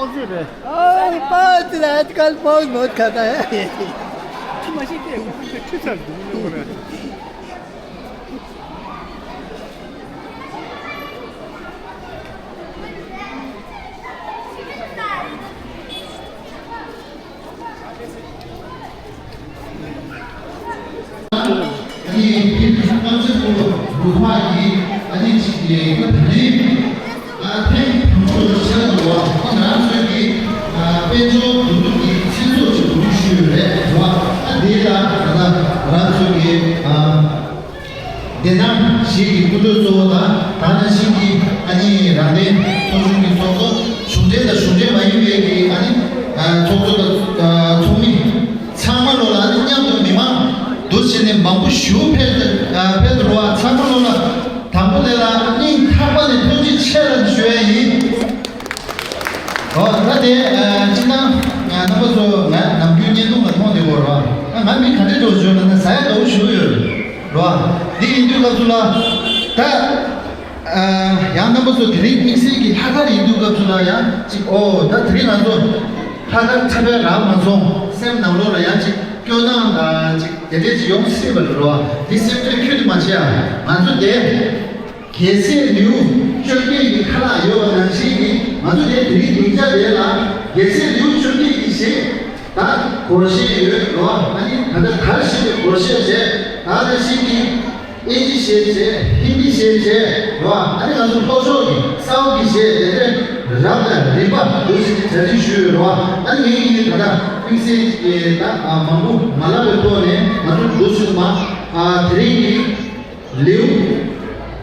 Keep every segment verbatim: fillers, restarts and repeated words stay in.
पाउज है बे। ओए, पाउज है, आजकल पाउज बहुत खाता है। मशीन के, ठीक है। དེ་ནང་བཞིན་གྱི་སྐུ་མགྲོན་གཙོ་བོ་དང་ད་ནང་བཞིན་གྱི་ཨ་ནི་རང་བདེན་ཚོགས་ཆུང་གི་ཚོགས་གཙོ་གཞུང་འབྲེལ་དང་གཞུང་འབྲེལ་མ་ཡིན་པའི་གི་ཨ་ནི་ཚོགས་གཙོ་དང་ཚོགས་མི་ཚང་མ་ལོ་ལ་ཨ་ནི་མཉམ་དུ་མི་མང་འདུ་བྱས་ནས་མང་པོ་ཞེ་པོ་ཕེབས་ཕེབས་འདུག་བ། ཚང་མ་ལོ་ལ་དང་པོ་དེ་ལ་སྙིང་ཐག་པ་ནས་ཐུགས་རྗེ་ཆེ་ལབ་ཞུ་ཡ་ཡིན། ཨོ་ད་དེ་སྤྱིར་བཏང་རྣམ་པ་ཚོ་ང་ནམ་རྒྱུན་བརྙན་ཐུང་ལ་མཐོང་བསྡད་ཡོད་རེད་བ། ང་མི་ག་འདྲ་འགྲོ་བརྗོད་ལ་ན་ཟ་ཡ་དགའ་བོ་ཞུ་ཡོད་རེད་བ། འདི་ཡིན་དུས་སྐབས་སུ་ལ་ད་ཡང་རྣམ་པ་ཚོ་དེ་རིང་དམིགས་བསལ་གྱི་ལྷག་དཀར་ཡིན་དུས་སྐབས་སུ་ལ་ཡང་ཅིག་ཨོ་ད་དེ་རིང་ང་ཚོ་ལྷག་དཀར་ཚེ་འཕེལ་རག་མ་སོང་སེམས་ནང་ལོགས་ལ་ཡང་ཅིག་སྐྱོ་སྣང་དང་ཅིག་དེ་འདྲས་ཅིག་ཡོང་སྲིད་པ་རེད་བ། འདི་སེམས་ཁྲལ་ཁྱོན་ནས་མ་བྱེད་ཨ། ང་ཚོ་དེ། རྒྱལ་སྲས་ལེའུ་བཅོ་བརྒྱད་ཀྱི་ཁ་ལག་ཡོད་པ་ནང་བཞིན་གྱི་ང་ཚོ་དེ་དེ་རིང་སྡིངས་ཆ་དེ་ལ་རྒྱལ་སྲས་ལེའུ་བཅོ་བརྒྱད་ཀྱི་ཞེས་ད་སྒོར་གཞས་ཡོད་རོ། ཨ་ནི་ད་ལྟ་དར་ཞེས་པའི་སྒོར་གཞས་བྱས། ད་ནང་བཞིན་གྱི་ཨིན་ཇི་གཞས་བྱས། ཧིན་དི་གཞས་བྱས་རོ། ཨ་ནི་ང་ཚོ་ལྷོ་ཕྱོགས་ཀྱི་སའུ་ཐི་གཞས་དེ་འདྲས་རབ་དང་རིམ་པ་འདུག་ཟེར་གྱི་ གྲ་སྒྲིག་ཞུས་ཡོད་རེད་བ། ཨ་ནི་ངས་ཀྱིས་ད་ལྟ་དམིགས་བསལ་གྱི་ད་ཨ་མང་པོ་མ་ལབ་པའི་ཐོག་ནས་ང་ཚོ་འགྲོ་ཟིན་མ་ཨ་དེ་རིང་གི་ལེའུ་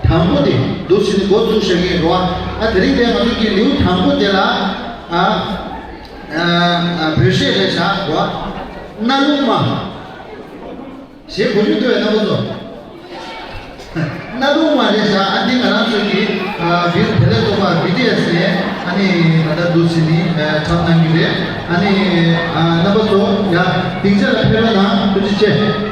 དང་པོ་དེ་འགྲོ་ཟིན་འགོ་བཙུགས་བཞག་གི་ཡོད་རེད་བ། ཨ་དེ་རིང་དེ་ང་ཚོ་གི་ལེའུ་དང་པོ་དེ་ལ་ཨ་ཨ་བོད་གཞས་རེད་བཞག་རེད་བ། གནའ་ལུང་མ། ཞེས་གོ་རྒྱུ་འདུག་པས་རྣམ་པ་ཚོ། གནའ་ལུང་མ་རེད་ཤག་ཨ་འདི་ང་རང་ཚོ་གི་ཨ་བི་བེ་ལེ་ཚོགས་པ་བི་ཏི་ཨེ་སི་ནས་ཨ་ནི་ད་ལྟ་འདུག་ཟིན་ནི་འཁྲབ་གནང་གི་རེད། ཨ་ནི་ཨ་རྣམ་པ་ཚོ་ཡ་སྡིངས་ཆ་ལ་ཕེབས་རོགས་གནང་། ཐུགས་རྗེ་ཆེ།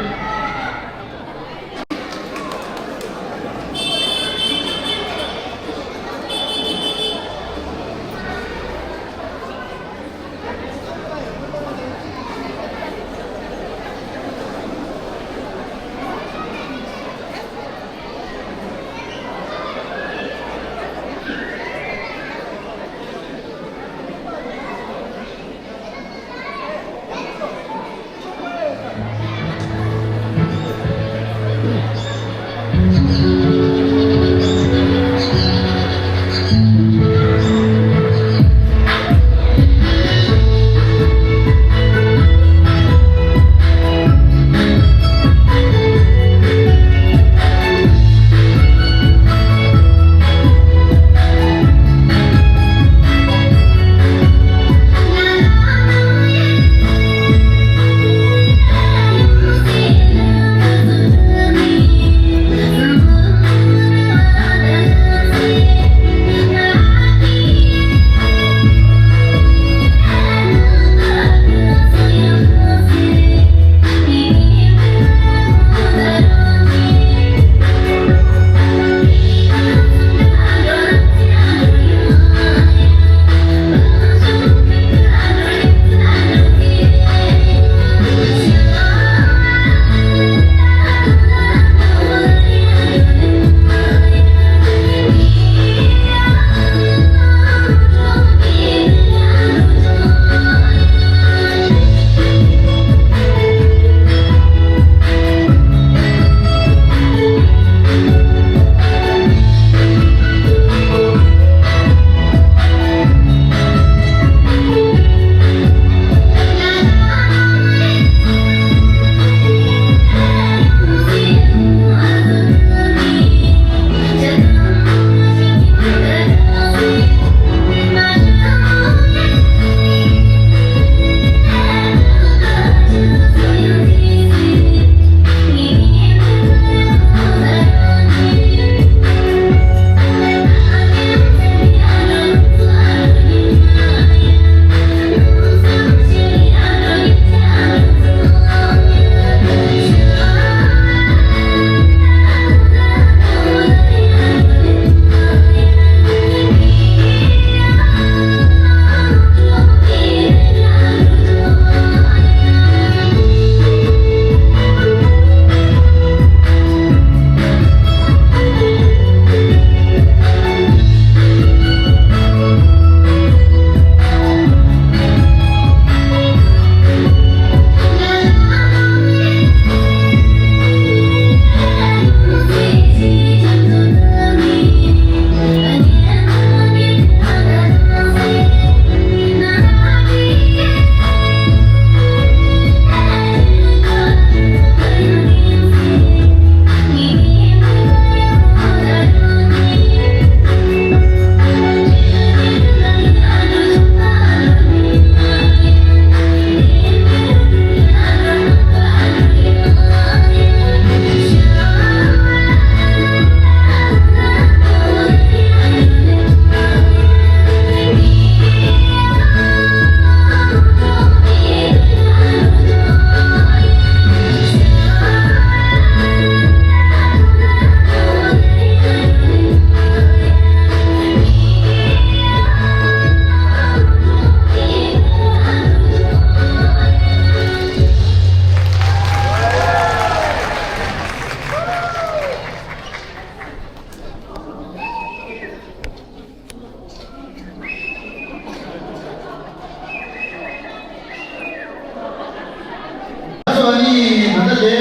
ང་ཚོ་ཨ་ནི་ད་ལྟ་དེ་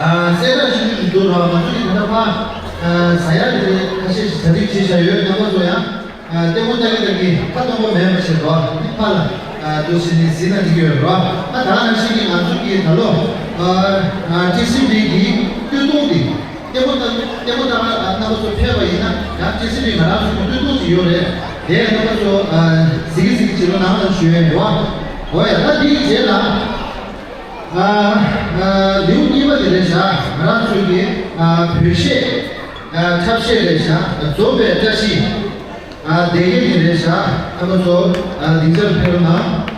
ཨ་གསལ་བསྒྲགས་ཞུ་རྒྱུ་འདུག་ར། ང་ཚོ་ཡིན་ན་ཕ་ཨ་ཟ་ཡག་དེ་ཁ་ཤས་ཤིག་གྲ་སྒྲིག་བྱས་བཞག་ཡོད། རྣམ་པ་ཚོ་ཡང་ཨ་ལྟད་མོ་ལྟ་གི་ལྟ་གི་ཁ་སྟོང་པ་མེད་པ་བྱེད་དོ། ཕ་ལ་ཨ་འདུག་སེ་ནས་གཟིགས་ན་འགྲིག་གི་ཡོད་རེད་བ། ཨ་ད་ནང་བཞིན་གྱི་ང་ཚོ་གི་ད་ལོ་ཨ་ཨ་ཊི་སི་བི་གི་སྟོད་ཐུང་འདི་ལྟད་མོ་ལྟ་ལྟད་མོ་ལྟ་ག་རྣམ་པ་ཚོ་ཕེབས་པ་ཡིན་ན་ཡང་ཊི་སི་བི་ང་རང་ཚོ་གི་སྟོད་ཐུང་ཅིག་ཡོད་རེད། དེ་རྣམ་པ་ཚོ་ཨ་གཟིགས་གི་གཟིགས་གི་བྱེད་རོགས་གནང་ལ་ཞུ་ཡ་ཡིན་རེད་བ། འོ་ཡ། ད་འདི་གི་རྗེས་ལ་ཨ་ཨ་ལེའུ་གཉིས་པ་དེ་རེད་བཞག་ང་རང་ཚོ་གི་ཨ་བོད་གཞས་ཨ་འཁྲབ་གཞས་རེད་བཞག་འཛོམས་པའི་བཀྲ་ཤིས། ཨ་སྡེ་དགེ་ནས་རེད་བཞག་ཨ་ཁོ་ཚོ་ཨ་སྡིངས་ཆར་ཕེབས་རོགས་གནང་།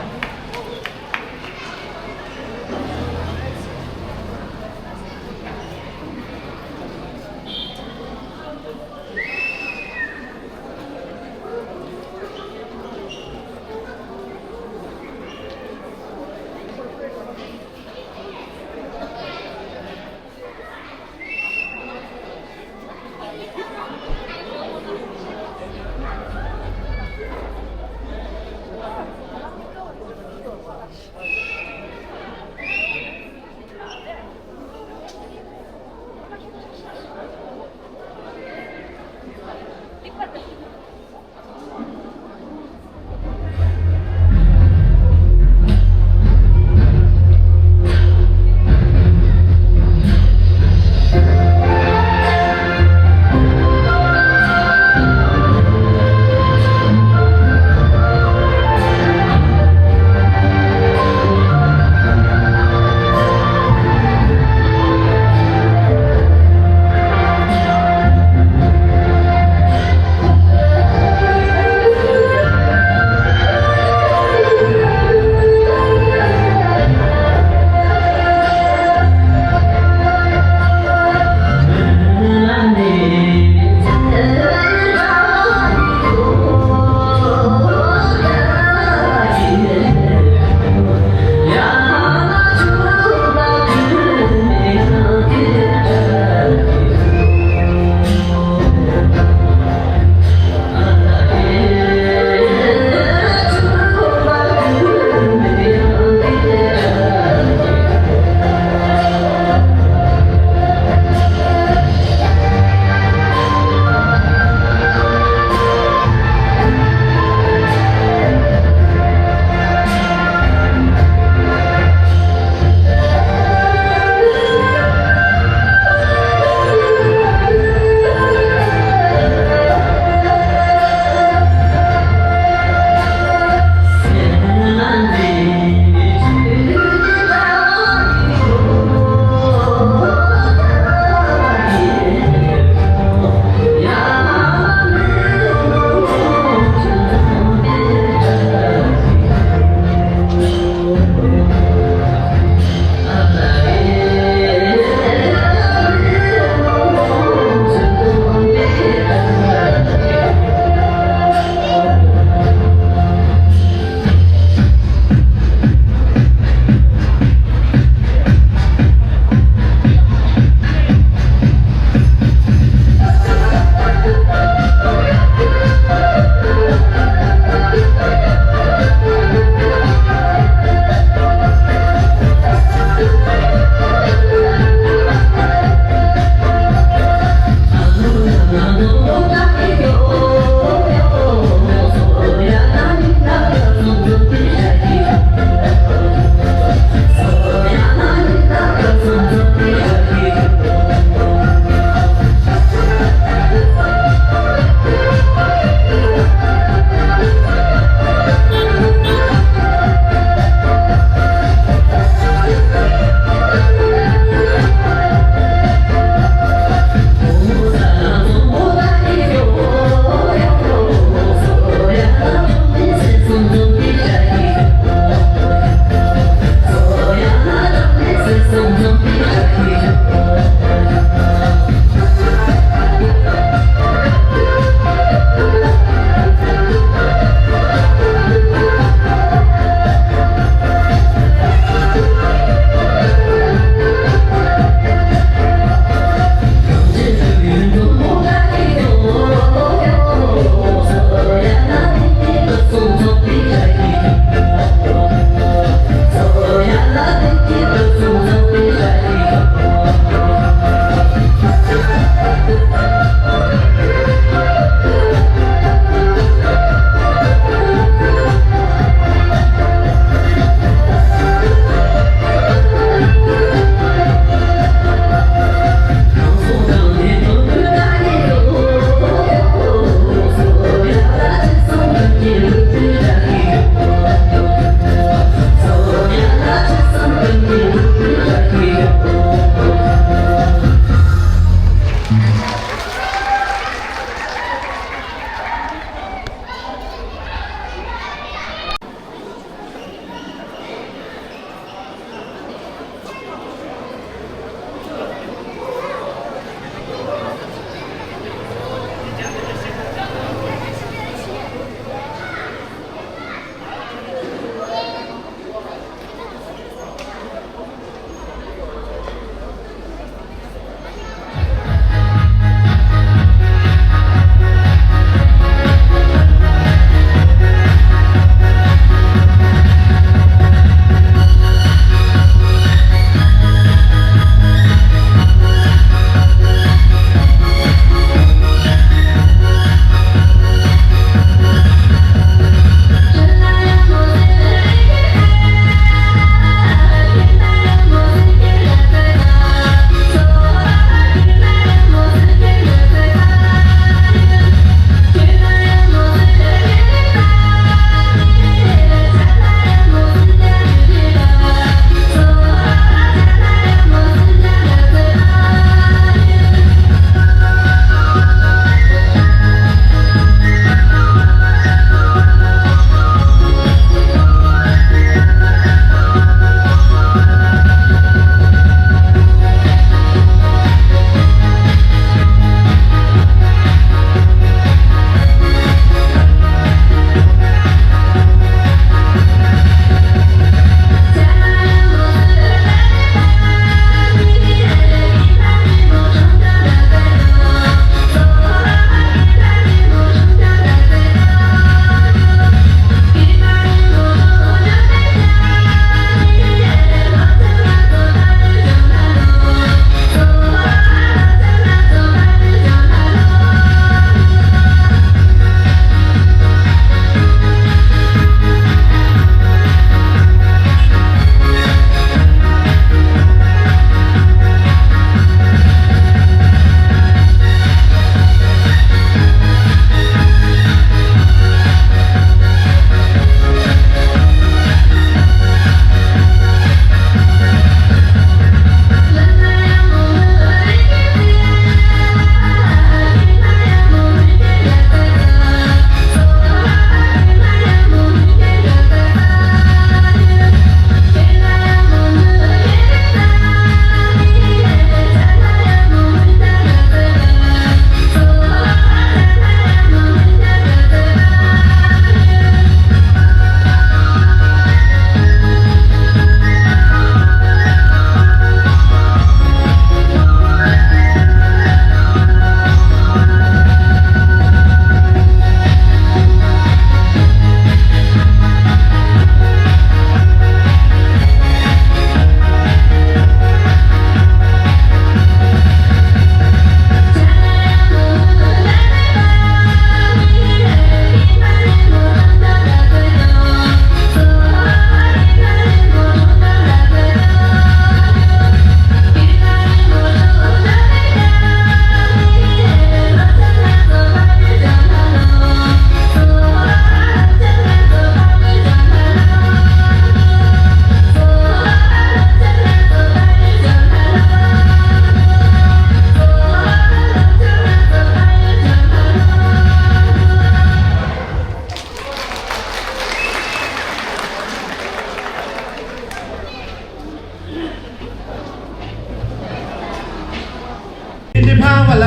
ཕ་མ་ལ་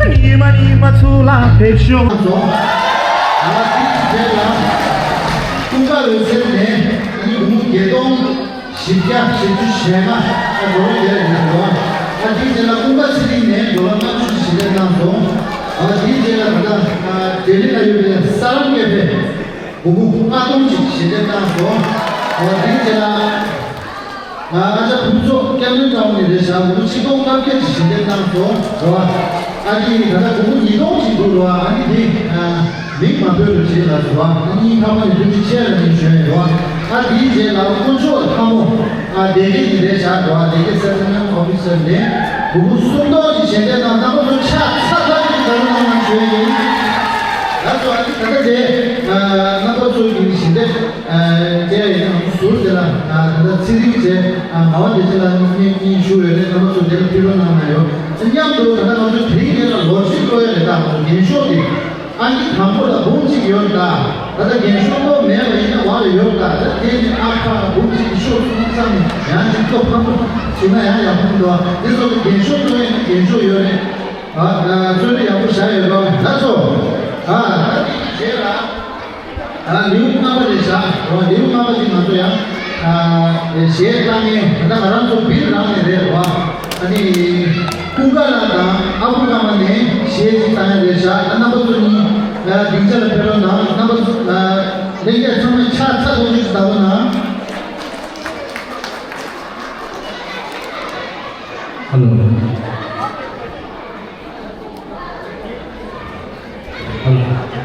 ཉི་མ་ཉི་མ་ཚུར་ལ་ཕེབས་ཤོག་ང་ཚོ་ང་དེའི་རྗེས་ལ་ཀུན་དགའ་འོད་ཟེར་ནས་ཨ་ནི་སྒོར་མོ་བརྒྱད་སྟོང་བཞི་བརྒྱ་བཞི་བཅུ་ཞེ་ལྔ་ཨ་ཌོ་ལར་བརྒྱད་ལ་ཡོད་འདུག་ཨ་དེའི་རྗེས་ལ་ཀུན་དགའ་ཚེ་རིང་ནས་ཌོ་ལར་ལྔ་བཅུ་ཞལ་འདེབས་གནང་སོང་། ཨ་དེའི་རྗེས་ལ་ད་ལྟ་ལྡི་ལི་ལ་ཡོད་པའི་ས་རམ་ཀེ་ཕེ། སྒོར་མོ་ལྔ་སྟོང་ཅིག་ཞལ་འདེབས་གནང་སོང་། འོ་དེའི་རྗེས་ལ། ཨ་ཅག་ཕུན་ཚོགས་སྐྱབས་མགོན་གྲྭ་པ་ནས་རེད་བཞག་སྒོར་མོ་ཆིག་སྟོང་ལྔ་བརྒྱ་ཅིག་ཞལ་འདེབས་གནང་སོང་། རེད་བ། ཨ་ཅག་ད་ལྟ་སྒོར་མོ་ཉིས་སྟོང་ཅིག་འདུག་རེད་བ། ཨ་ནི་དེ་མིང་མ་འབོད་རོགས་བྱེད་ལ་རེད་བ། ཨ་ནི་ཕ་མ་ནས་ཐུགས་རྗེ་ཆེ་ལ་ནས་ཞུ་ཡ་ཡིན། རེད་བ། ཨ་དེའི་རྗེས་ལ་དཀོན་མཆོག་ལྷ་མོ། ཨ་སྡེ་དགེ་ཡིན་རེད་བཞག་རེད་བ། སྡེ་དགེ་སེ་ཊལ་མེན་ཊི་ཨོ་ཕི་སར་ནས་སྒོར་མོ་སུམ་སྟོང་ཅིག་ཞལ་འདེབས་གནང་། རྣམ་པ་ཚོ་ཕྱག་འཚལ་ལྟ་ཅིག་ད་རུང་གནང་ཞུ་ཡ་ཡིན། ལགས་སོ། ཨ་ནི་ད་ལྟ་དེ་རྣམ་པ་ཚོ་གི་ཞལ་འདེབས་དེ་ཡིན་ན་ང་ཚོ་ཟུར་དེ་ལ་ད་ལྟ་ཚེ་རིང་བཅས་ངག་དབང་བདེ་ཆེན་ལགས་གཉིས་གཉིས་བཞུགས་ཡོད་རེད། རྣམ་པ་ཚོ་དེ་ལ་ཕུལ་རོགས་གནང་ན་ཡོད། མཉམ་དུ་ད་ལྟ་ང་ཚོ་དེ་རིང་དེ་ལ་ལོ་གཅིག་ལོ་ཡ་རེད། ད་ང་ཚོ་རྒན་ཤོག་དེ་ཨང་ཀི་དང་པོ་ལ་འབུམ་གཅིག་ཡོད་རེད། ད་ད་ལྟ་རྒན་ཤོག་ལོ་མེད་པ་ཡིན་ན་བར་ལ་ཡོད་རེད། ད་ད་དེ་ནི་ཨ་ཁ་འབུམ་གཅིག་ཤོག་གསུམ་ཙམ་ཡང་ཅིག་ལོ་ཕམ་པོ་བྱུང་ན་ཡང་ཡག་པོ་འདུག་དེ་ཚོ་གི་རྒན་ཤོག་ལོ་ཡ་ནི་རྒན་ཤོག་ཡོད་རེད། ཨ་ཨ་ཚོད་འདི་ཡག་པོ་བཞག་ཡོད་པ་ལགས་སོ། ཨ་ད་འདི་གི་རྗེས་ལ་ཨ་ལེའུ་ལྔ་པ་རེད་བཞག་འོ་ལེའུ་ལྔ་པ་འདི་ང་ཚོ་ཡང་ཨ་གཞས་བཏང་མཁན་ད་ལྟ་ང་རང་ཚོ་བིར་རང་ནས་རེད་རེད་བ། ཨ་ནི་ཀུན་དགའ་ལགས་དང་ཨ་ཁུ་ཀརྨ་ནས་གཞས་ཅིག་བཏང་ཡ་རེད་བཞག་ཨ་རྣམ་པ་ཚོ་གཉིས་ཨ་སྡིངས་ཆ་ལ་ཕེབས་རོགས་གནང་། རྣམ་པ་ཚོ་ཨ་ལྷན་རྒྱས་ཚང་མས་ཕྱག་ཚ་ཐོག་ཅིག་བརྡབ་རོགས་གནང་། ཧ་ལོ། ཧ་ལོ། ཧ་ལོ། ཧ་ལོ།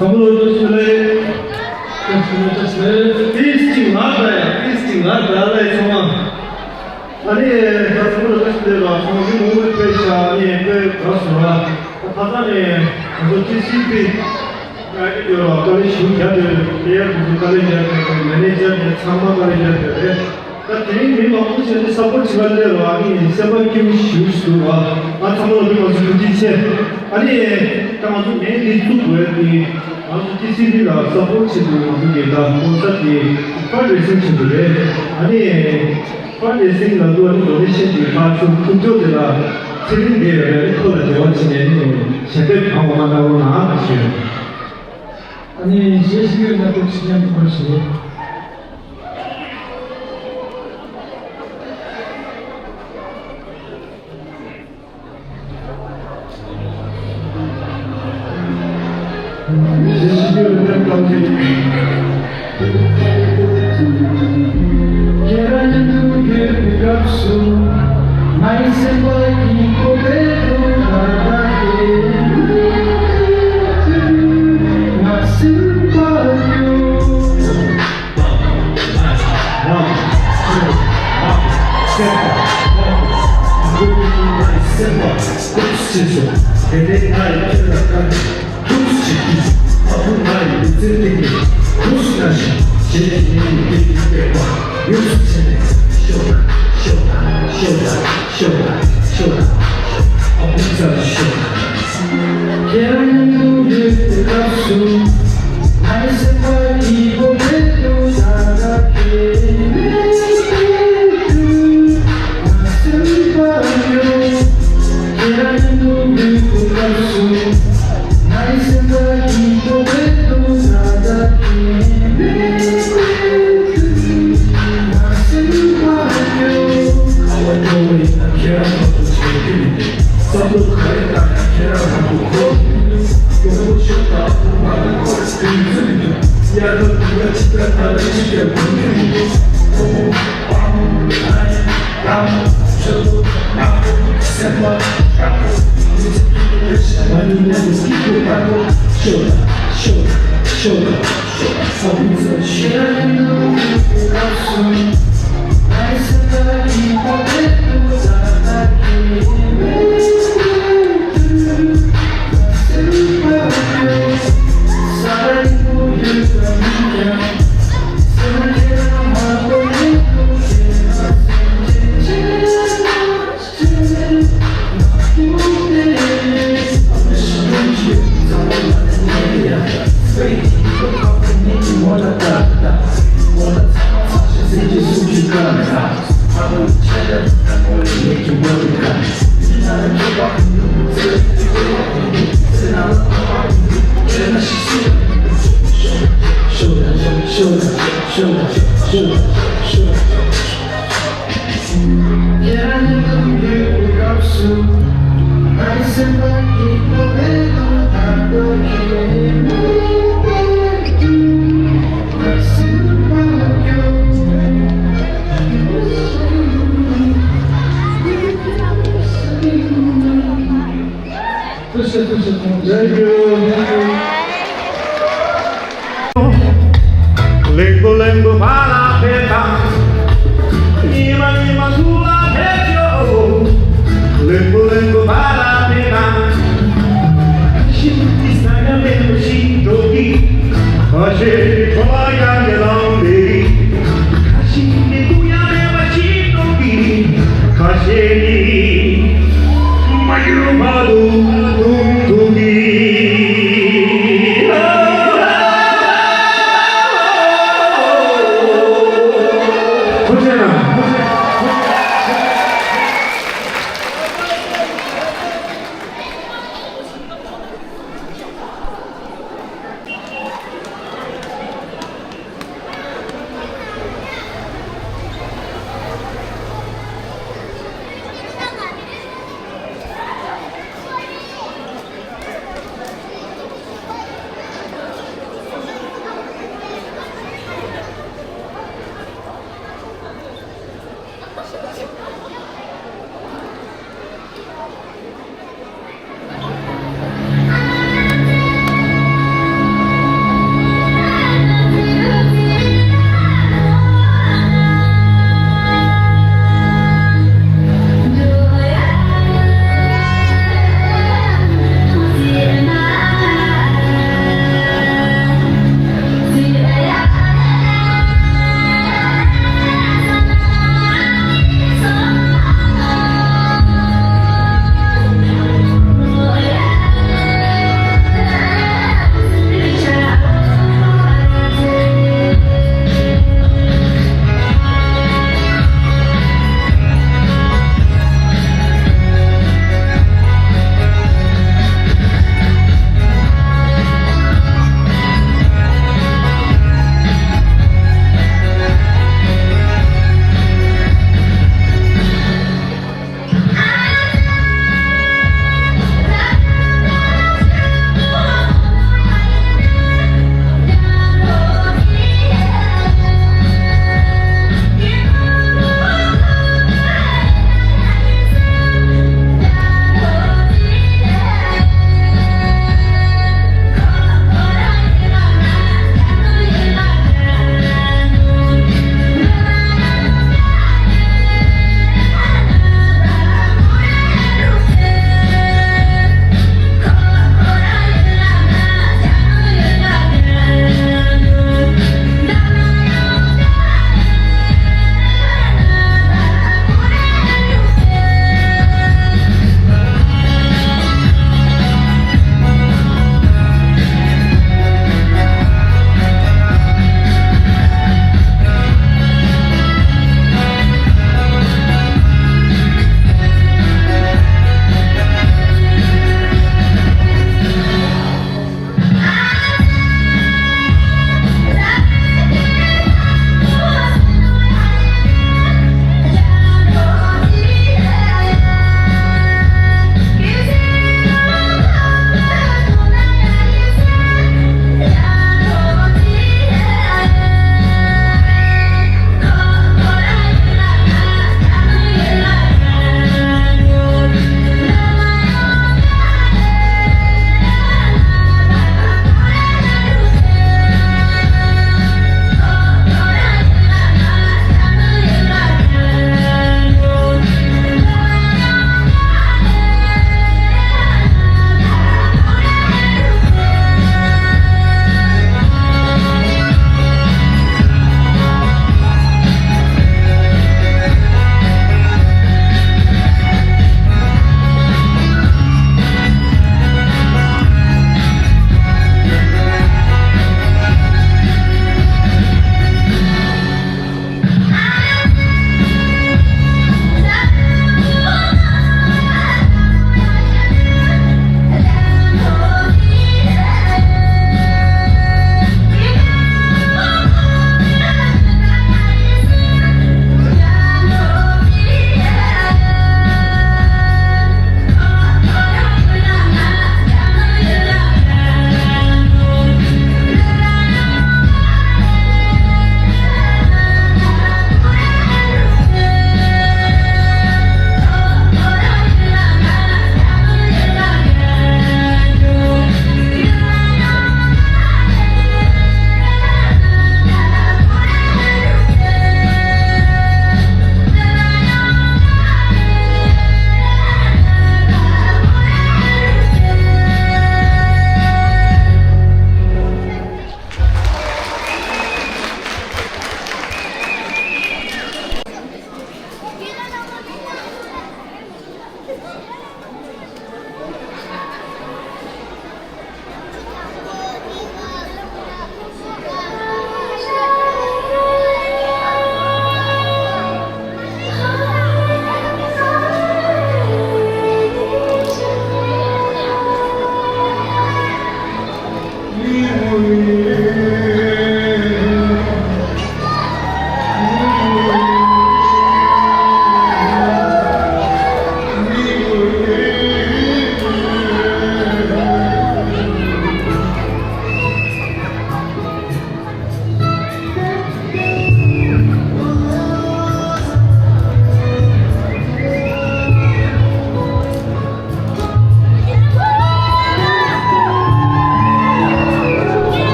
ཚང་མ་ལོ་བཀྲ་ཤིས་བདེ་ལེགས། བཀྲ་ཤིས་བདེ་ལེགས། བཀྲ་ཤིས་བདེ་ལེགས། ཏིས་ཅིག་ང་དང་ཡ། ཏིས་ཅིག་ང་དང་ལས་ཚང་མ། ཨ་ནི་ད་ཚང་མ་ལོ་བཀྲ་ཤིས་བདེ་ལེགས། ཚང་མ་མི་མང་པོ་ཕེབས་ཤག་ཨ་ནི་དཔེ་དགའ་སོང་ར། ད་ཁ་སང་ནས་ང་ཚོ་ཊི་སི་བི་ཨ་ནི་ཡོད་ར། དཀའ་ལས་ཞེ་པོ་རྒྱག་བསྡད་རེད། དེ་ཡང་ང་ཚོ་དཀའ་ལས་རྒྱག་བསྡད་རེད། མེ་ནེ་ཇར་ནས་ཚང་མ་དཀའ་ལས་རྒྱག་བསྡད་རེད། ད་དེ་རིང་མི་མང་པོ་ཞིག་ནས་སཔོར་བྱེད་པ་སླེབས་ར། ཨ་ནི་སེམས་པ་སྐྱིད་པོ་ཞེ་པོ་ཞིག་འདུག་ར། ང་ཚང་མ་ལ་ནི་ང་ཚོ་ཐུགས་རྗེ་ཆེ། ཨ་ནི་ད་ང་ཚོ་ངས་འདི་བཙུགས་དགོས་ཏེ། ང་ཚོ་ཊི་སི་བི་ལ་སཔོར་བྱེད་དུས་ང་ཚོ་གི་ད་སྤོན་སར་གྱི་ཕན་རེ་སིང་བྱེད་དགོས་རེད། ཨ་ནི་ཕན་རེ་སིང་ལ་དུ་ཨ་ནི་ཌོ་ནེ་ཤན་གྱི་ཁ་ཤུ་ཁུག་ཀྱོག་དེ་ལ་ཚེ་རིང་འདས་ཡོད་རེད། ཁོ་ལ་འབྲེལ་བ་བྱས་ནས་ནི་ཞལ་འདེབས་གང་འོང་མ་གནང་རོགས་གནང་ཞུ། ཨ་ནི་གཞས་ཤིག་ཡོད་ན་ཁོ་ཕྱི་ཉམས་ཐུབ་པར་ཞུ། ཐུགས་རྗེ་ཆེ། ཐུགས་རྗེ་ཆེ། Thank you. Thank you. ལེགས་པོ་ལེགས་པོ་ཕར་ལ་ཕེབས་དང་། ཉི་མ་ཉི་མ་ཐུགས་ལ་ཕེབས་ཤོག། ལེགས་པོ་ལེགས་པོ་ཕར་ལ་ཕེབས་དང་། ཤིན་ཏུ་ས་ཡ་མེད་པ་ཞིག་འགྲོ་གི། ཁ་ཤས་ནི་འཕྲོ་བརླག་ཡང་ཡང་ལངས་པའི། ཁ་ཤས་ནི་སྡུག་ཡང་མེད་པ་ཞིག་འགྲོ་གི། ཁ་ཤས་ནི་མ་གྱུར་བར་དུ་ལྟུང་ཐུག་གི།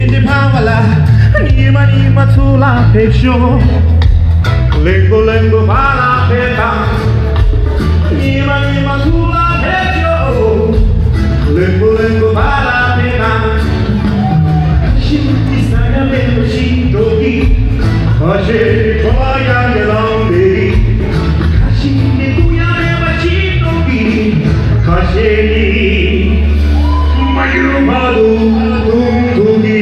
འདི་ཕ་མ་ལ། ཉི་མ་ཉི་མ་ཚུར་ལ་ཕེབས་ཤོག་གླེན་པོ་གླེན་པོ་ཕར་ལ་ཕེབས་དང་། ཉི་མ་ཉི་མ་ཚུར་ལ་ཕེབས་ཤོག་གླེན་པོ་གླེན་པོ་ཕར་ལ་ཕེབས་དང་། ཤིང་གི་ས་ཡ་མེད་པ་ཞིག་འགྲོ་གི། ཁ་ཤས་ནི་ཁྲོ་བ་ཡང་ཡང་ལངས་པའི། ཁ་ཤས་ནི་སྡུག་ཡང་མེད་པ་ཞིག་འགྲོ་གི། ཁ་ཤས་ནི། མ་གྱུར་མ་དུ་དུང་དུང་གི།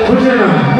ཐུགས་རྗེ་གནང་།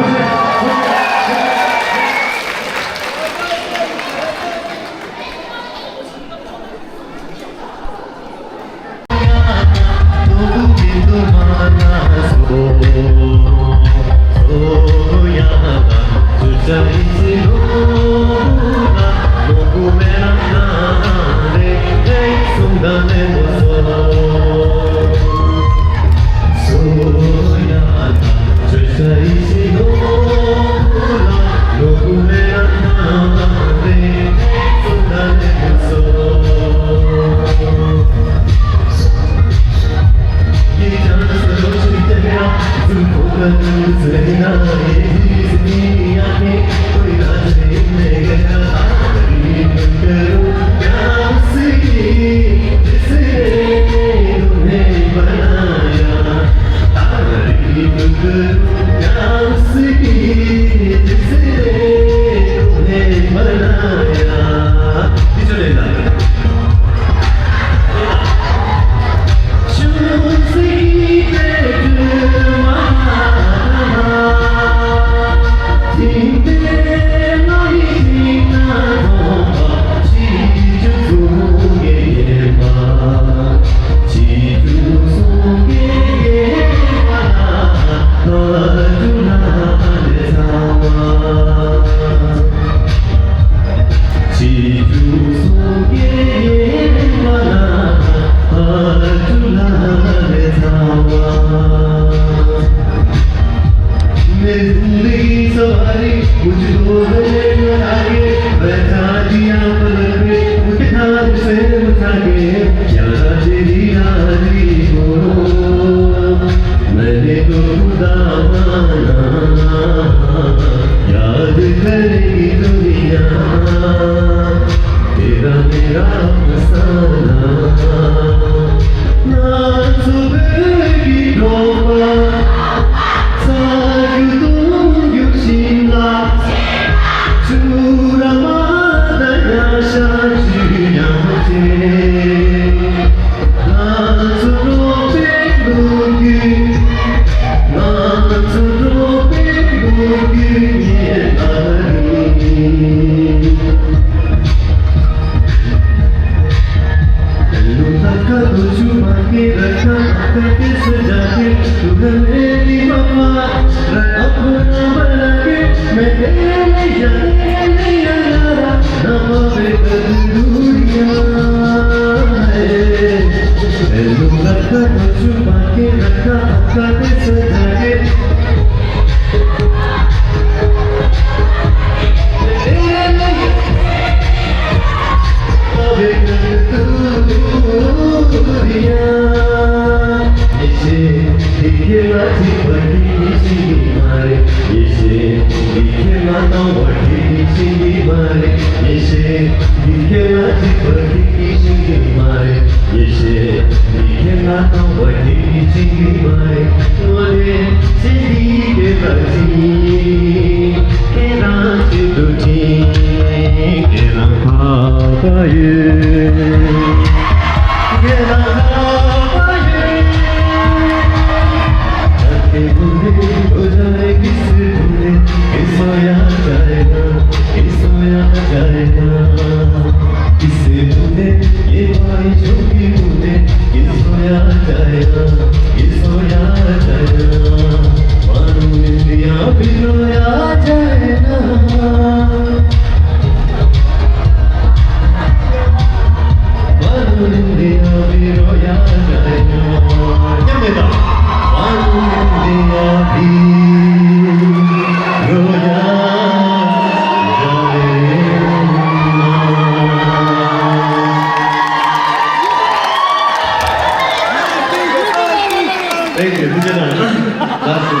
Thank you. ཐུགས་རྗེ་གནང་། ལགས་སོ།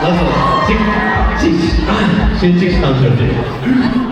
ལགས་སོ། གཅིག་གཅིག་གཞན་གཅིག་བཏང་ཤོག་དེ།